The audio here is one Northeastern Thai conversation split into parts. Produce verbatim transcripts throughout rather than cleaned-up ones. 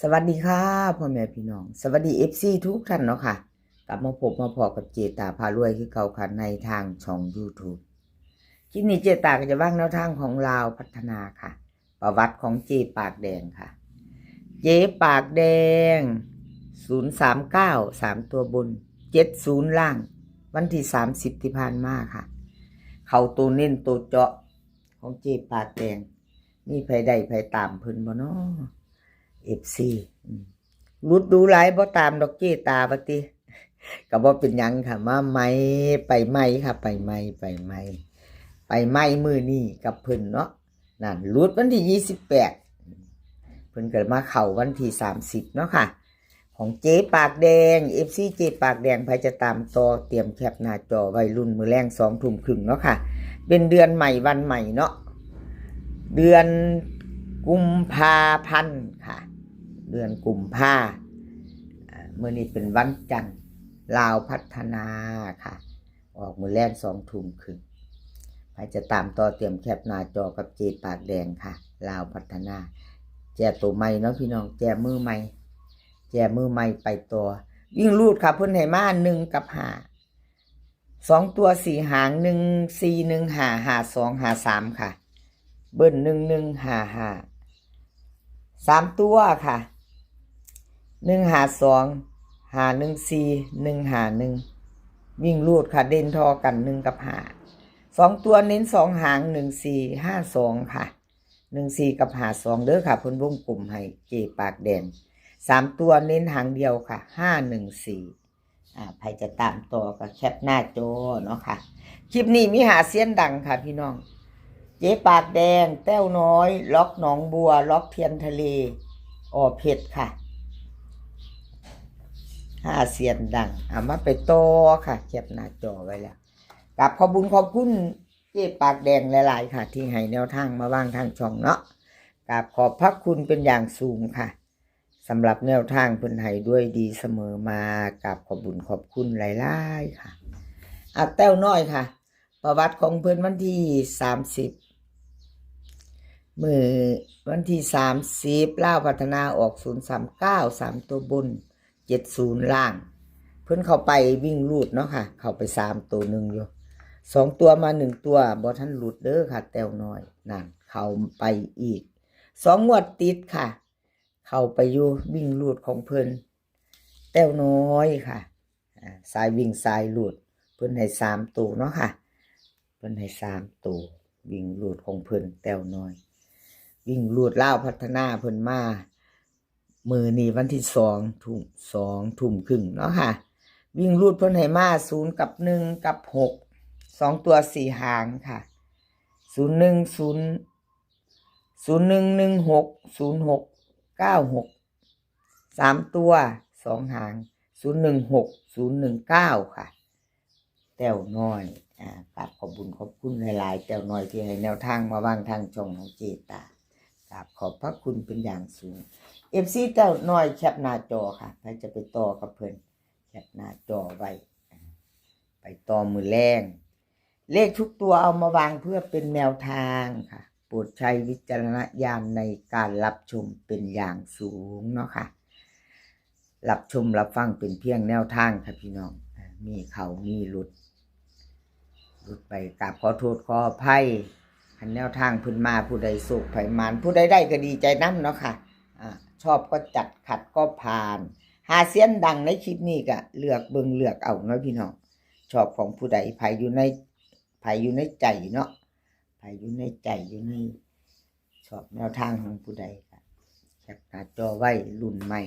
สวัสดีค่ะพ่อแม่พี่น้อง สวัสดี เอฟซี ทุกท่านเนาะค่ะ กลับมาพบมาพ้อกับเจตาพารวยคือเก่าค่ะ ในทางช่อง YouTube คลิปนี้เจตาก็จะวางแนวทางของลาวพัฒนาค่ะ ประวัติของเจปากแดงค่ะ เจปากแดง ศูนย์สามเก้า สามตัวบน เจ็ดศูนย์ ล่าง วันที่สามสิบที่ผ่านมาค่ะ เข้าตัวเน้นตัวเจาะของเจปากแดง มีไผได้ไผตามเพิ่นบ่น้อ เอฟซี อืม หลุดดูหลายบ่ตามดอกเจตาว่าติ ก็บ่เป็นหยังค่ะ มาใหม่ ไปใหม่ค่ะ ไปใหม่ ไปใหม่ ไปใหม่มื้อนี้กับเพิ่นเนาะ นั่น หลุดวันที่ยี่สิบแปด เพิ่นก็มาเข้าวันที่สามสิบเนาะค่ะ ของเจปากแดง เอฟซี เจปากแดง ไผจะตามต่อ เตรียมแคปหน้าจอไว้ ลุ้นมื้อแลงสองทุ่มครึ่งเนาะค่ะ เป็นเดือนใหม่วันใหม่เนาะ เดือนกุมภาพันธ์ค่ะ เดือนกุมภา อ่า มื้อนี้เป็นวันจันทร์ ลาวพัฒนาค่ะ ออกมื้อแลงสองทุ่มครึ่ง ไผจะตามต่อ เตรียมแคปหน้าจอกับเจปากแดงค่ะ ลาวพัฒนา แจตัวใหม่เนาะพี่น้อง แจมือใหม่ แจมือใหม่ไปต่อ วิ่งรูดค่ะ เพิ่นให้มาหนึ่งกับห้า สองตัวสี่หาง หนึ่งสี่ หนึ่งห้า ห้าสอง ห้าสาม ค่ะ เบิ้ล หนึ่งหนึ่ง ห้าห้า สามตัวค่ะ หนึ่งห้าสอง ห้าหนึ่งสี่ หนึ่งห้าหนึ่ง วิ่งรูดค่ะ เด่นทอกัน หนึ่งกับห้า สองตัวเน้นสองหาง หนึ่งสี่ ห้าสอง ค่ะ หนึ่งสี่ กับ ห้าสอง เด้อค่ะ เพิ่นวงกลมให้เจปากแดง สามตัวเน้นหางเดียวค่ะ ห้าหนึ่งสี่ อ่า ไผจะตามต่อก็แคปหน้าจอเนาะค่ะ คลิปนี้มีห้าเซียนดังค่ะพี่น้อง เจ๊ปากแดง แต้วน้อย ล็อกหนองบัว ล็อกเทียนทะเล ออเพชรค่ะ ห้าเซียนดัง เอามาไปต่อค่ะ แคปหน้าจอไว้แล้ว กราบขอบบุญขอบคุณเจ๊ปากแดงหลายๆค่ะ ที่ให้แนวทางมาวางทางช่องเนาะ กราบขอบพระคุณเป็นอย่างสูงค่ะ สำหรับแนวทางเพิ่นให้ด้วยดีเสมอมา กราบขอบบุญขอบคุณหลายๆค่ะ อ่ะ แต้วน้อยค่ะ ประวัติของเพิ่นวันที่สามสิบ มื้อวันที่สามสิบ ลาวพัฒนาออก ศูนย์สามเก้า สามตัวบน เจ็ดศูนย์ ล่าง เพิ่นเข้าไปวิ่งรูดเนาะค่ะ เข้าไปสามตัวหนึ่งอยู่ สองตัวมาหนึ่งตัว บ่ทันหลุดเด้อค่ะ แต้วน้อย นั่น เข้าไปอีก สองงวดติดค่ะ เข้าไปอยู่วิ่งรูดของเพิ่น แต้วน้อยค่ะ อ่า สายวิ่งสายรูด เพิ่นให้สามตัวเนาะค่ะ เพิ่นให้สามตัว วิ่งรูดของเพิ่น แต้วน้อย วิ่งรูดลาวพัฒนาเพิ่นมา มื้อนี้วันที่สองทุ่ม สองทุ่มครึ่งเนาะค่ะ วิ่งรูดเพิ่นให้มา ศูนย์ กับ หนึ่ง กับ หก สองตัวสี่หางค่ะ ศูนย์หนึ่ง ศูนย์ ศูนย์หนึ่ง หนึ่งหก ศูนย์หก เก้าหก สามตัวสองหาง ศูนย์หนึ่งหก ศูนย์หนึ่งเก้า ค่ะ แต้วน้อย อ่า กราบขอบบุญขอบคุณหลายๆ แต้วน้อยที่ให้แนวทางมาวางทางช่องของเจตา กราบขอบพระคุณเป็นอย่างสูง เอฟซี แต้วน้อยแคปหน้าจอค่ะ ไผจะไปต่อกับเพิ่น แคปหน้าจอไว้ ไปต่อมื้อแลง เลขทุกตัวเอามาวางเพื่อเป็นแนวทางค่ะ โปรดใช้วิจารณญาณในการรับชมเป็นอย่างสูงเนาะค่ะ รับชมรับฟังเป็นเพียงแนวทางค่ะพี่น้อง อ่า มีเข้ามีหลุด หลุดไป กราบขอโทษขออภัย คันแนวทางเพิ่นมา ผู้ใดโชคไผหมาน ผู้ใดได้ก็ดีใจนำเนาะค่ะ อ่า ชอบก็จัด ขัดก็ผ่าน ห้าเซียนดังในคลิปนี้ก็เลือกเบิ่งเลือกเอาเนาะพี่น้อง ชอบของผู้ใด ไผอยู่ใน ไผอยู่ในใจเนาะ ไผอยู่ในใจ อยู่ใน ชอบแนวทางของผู้ใดก็แคปหน้าจอไว้ รุ่นใหม่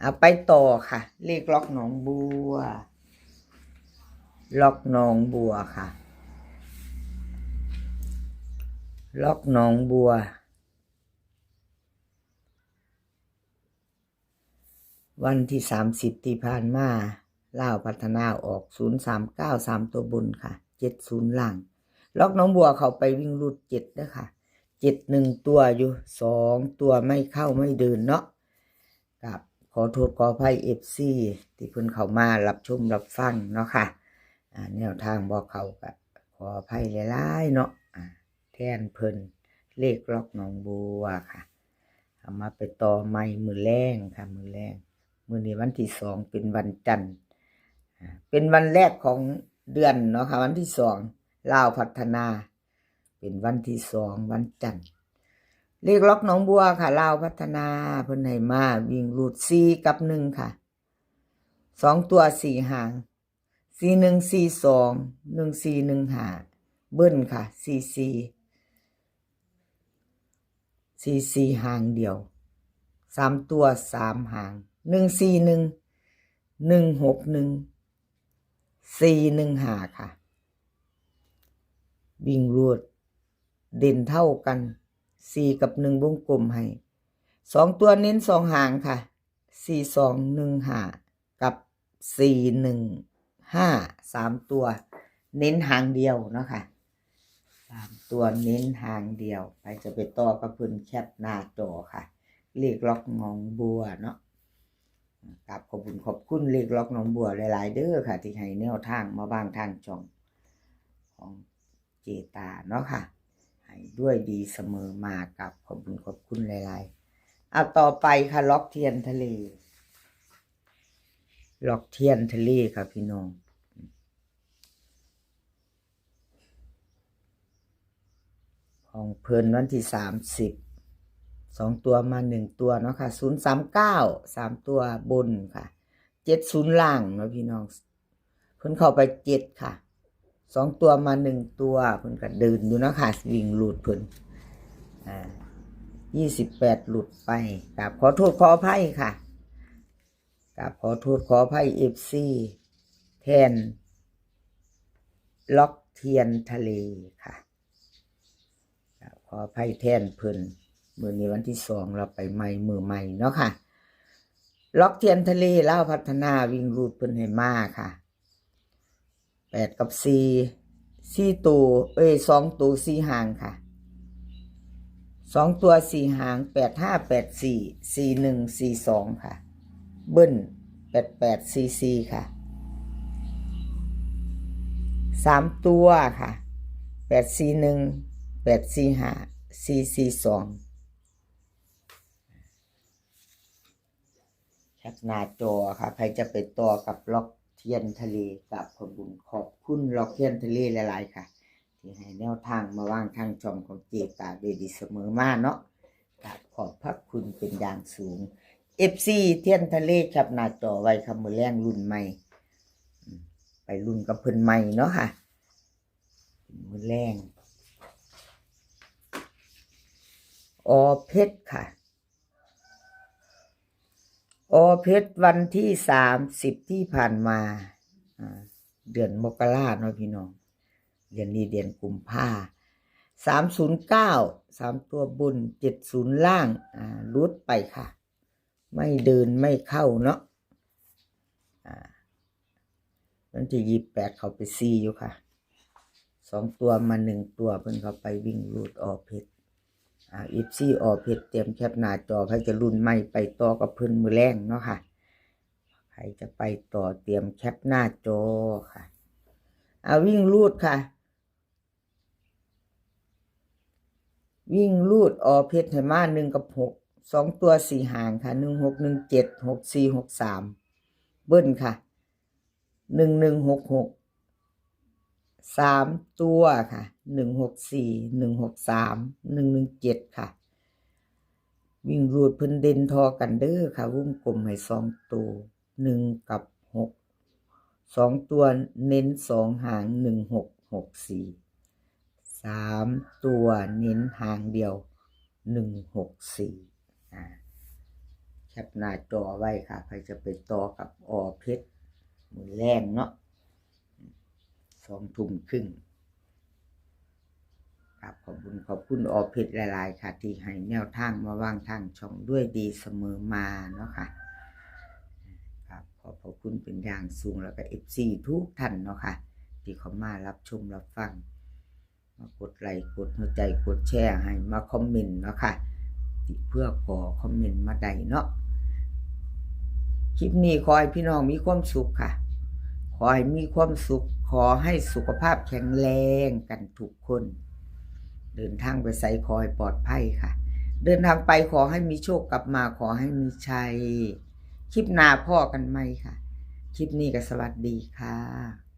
เอาไปต่อค่ะ เลขล็อกหนองบัว ล็อกหนองบัวค่ะ ล็อกหนองบัว วันที่สามสิบที่ผ่านมา ลาวพัฒนาออก ศูนย์สามเก้า สามตัวบนค่ะ เจ็ดศูนย์ ล่าง ล็อกหนองบัวเข้าไปวิ่งรูดเจ็ดเด้อค่ะ เจ็ดหนึ่งตัวอยู่ สองตัวไม่เข้าไม่เดินเนาะ กราบขอโทษขออภัย เอฟซี ที่เพิ่นเข้ามารับชมรับฟังเนาะค่ะ อ่า แนวทางบ่เข้าก็ขออภัยหลายๆเนาะ อ่า แทนเพิ่น เลขล็อกหนองบัวค่ะ เอามาไปต่อใหม่มื้อแลงค่ะ มื้อแลง มื้อนี้วันที่สอง เป็นวันจันทร์ อ่า เป็นวันแรกของเดือนเนาะค่ะ วันที่สอง ลาวพัฒนา เป็นวันที่สอง วันจันทร์ เลขล็อกหนองบัวค่ะ ลาวพัฒนา เพิ่นให้มาวิ่งรูด สี่ กับ หนึ่ง ค่ะ สองตัว สี่ หาง สี่ หนึ่ง สี่ สอง หนึ่ง สี่ หนึ่ง ห้า เบิ้ลค่ะ สี่ สี่ สี่ สี่ หางเดียว สามตัว สาม หาง หนึ่ง สี่ หนึ่ง หนึ่ง หก หนึ่ง สี่ หนึ่ง ห้า ค่ะ วิ่งรูด เด่นเท่ากัน สี่ กับ หนึ่ง วงกลมให้ สองตัวเน้น สอง หางค่ะ สี่ สอง หนึ่ง ห้า กับ สี่ หนึ่ง ห้า สามตัว เน้นหางเดียวเนาะค่ะ สามตัวเน้นหางเดียว ใครจะไปต่อกับเพิ่นแคปหน้าจอค่ะ เลขล็อกหนองบัวเนาะ กราบขอบคุณขอบคุณเลขล็อกหนองบัวหลายๆเด้อค่ะ ที่ให้แนวทางมาบ้างทางช่องของเจตาเนาะค่ะ ให้ด้วยดีเสมอมา กราบขอบคุณขอบคุณหลายๆ เอาต่อไปค่ะ ล็อกเทียนทะเล ล็อกเทียนทะเลค่ะพี่น้อง ของเพิ่นวันที่ สามสิบ สองตัวมา หนึ่ง ตัวเนาะค่ะ ศูนย์ สาม เก้า สาม ตัวบนค่ะ เจ็ด ศูนย์ ล่างเนาะพี่น้อง เพิ่นเข้าไป เจ็ด ค่ะ สองตัวมา หนึ่ง ตัว เพิ่นก็เดินอยู่เนาะค่ะ วิ่งรูดเพิ่น อ่า ยี่สิบแปด หลุดไป กราบขอโทษขออภัยค่ะ กราบขอโทษขออภัย เอฟซี แทน ล็อกเทียนทะเลค่ะ กราบขออภัยแทนเพิ่น มื้อนี้วันที่สอง เราไปใหม่มื้อใหม่เนาะค่ะ ล็อกเทียนทะเล ลาวพัฒนา วิ่งรูดเพิ่นให้มาค่ะ แปด กับ สี่ สี่ ตัว เอ้ย สอง ตัว สี่ หางค่ะ สอง ตัว สี่ หาง แปด ห้า แปด สี่ สี่ หนึ่ง สี่ สอง ค่ะ เบิ้ล แปด แปด สี่ สี่ ค่ะ สาม ตัวค่ะ แปด สี่ หนึ่ง แปด สี่ ห้า สี่ สี่ สอง แคปหน้าจอค่ะ ใครจะไปต่อกับล็อกเทียนทะเล กราบขอบคุณขอบคุณล็อกเทียนทะเลหลายๆค่ะ ที่ให้แนวทางมาบ้างทางช่องของเจตาโดยดีเสมอมาเนาะ กราบขอบพระคุณเป็นอย่างสูง เอฟซี เทียนทะเล แคปหน้าจอไว้ค่ะ มื้อแลงรุ่นใหม่ อืม ไปรุ่นกับเพิ่นใหม่เนาะค่ะ มื้อแลง อ.เพชรค่ะ อ.เพชร วันที่ สามสิบ ที่ผ่านมา อ่า เดือนมกราเนาะพี่น้อง เดือนนี้เดือนกุมภา สาม ศูนย์ เก้า สาม ตัวบน เจ็ด ศูนย์ ล่าง อ่า หลุดไปค่ะ ไม่เดินไม่เข้าเนาะ อ่า วันที่ ยี่สิบแปด เข้าไป สี่ อยู่ค่ะ สอง ตัวมา หนึ่ง ตัว เพิ่นเข้าไปวิ่งรูด อ.เพชร อ่า เอฟซี อ.เพชร เตรียมแคปหน้าจอ ใครจะรุ่นใหม่ไปต่อกับเพิ่นมื้อแลงเนาะค่ะ ใครจะไปต่อเตรียมแคปหน้าจอค่ะ อ่า วิ่งรูดค่ะ วิ่งรูด อ.เพชร ให้มา หนึ่ง กับ หก สอง ตัว สี่ หางค่ะ หนึ่ง หก หนึ่ง เจ็ด หก สี่ หก สาม เบิ้ลค่ะ หนึ่ง หนึ่ง หก หก สาม ตัวค่ะ หนึ่ง หก สี่ หนึ่ง หก สาม หนึ่ง หนึ่ง เจ็ด ค่ะ วิ่งรูดเพิ่นเด่นท่อกันเด้อค่ะ วงกลมให้ สอง ตัว หนึ่ง กับ หก สอง ตัวเน้น สอง หาง หนึ่ง หก หก สี่ สาม ตัวเน้นหางเดียว หนึ่ง หก สี่ อ่า แคปหน้าจอไว้ค่ะ ใครจะไปต่อกับ อ.เพชร มื้อแลงเนาะ สอง ทุ่มครึ่ง ครับ ขอบคุณ ขอบคุณ อ.เพชร หลายๆค่ะ ที่ให้แนวทางมาบ้างทางช่องด้วยดีเสมอมาเนาะค่ะ ครับ ขอบพระคุณเป็นอย่างสูง แล้วก็ เอฟซี ทุกท่านเนาะค่ะ ที่เข้ามารับชมรับฟัง มากดไลค์ กดหัวใจ กดแชร์ให้ มาคอมเมนต์เนาะค่ะ เพื่อขอคอมเมนต์มาได้เนาะ คลิปนี้ขอให้พี่น้องมีความสุขค่ะ ขอให้มีความสุข ขอให้สุขภาพแข็งแรงกันทุกคน เดินทางไปไสขอให้ปลอดภัยค่ะ เดินทางไปขอให้มีโชค กลับมาขอให้มีชัย คลิปหน้าพ้อกันใหม่ค่ะ คลิปนี้ก็สวัสดีค่ะ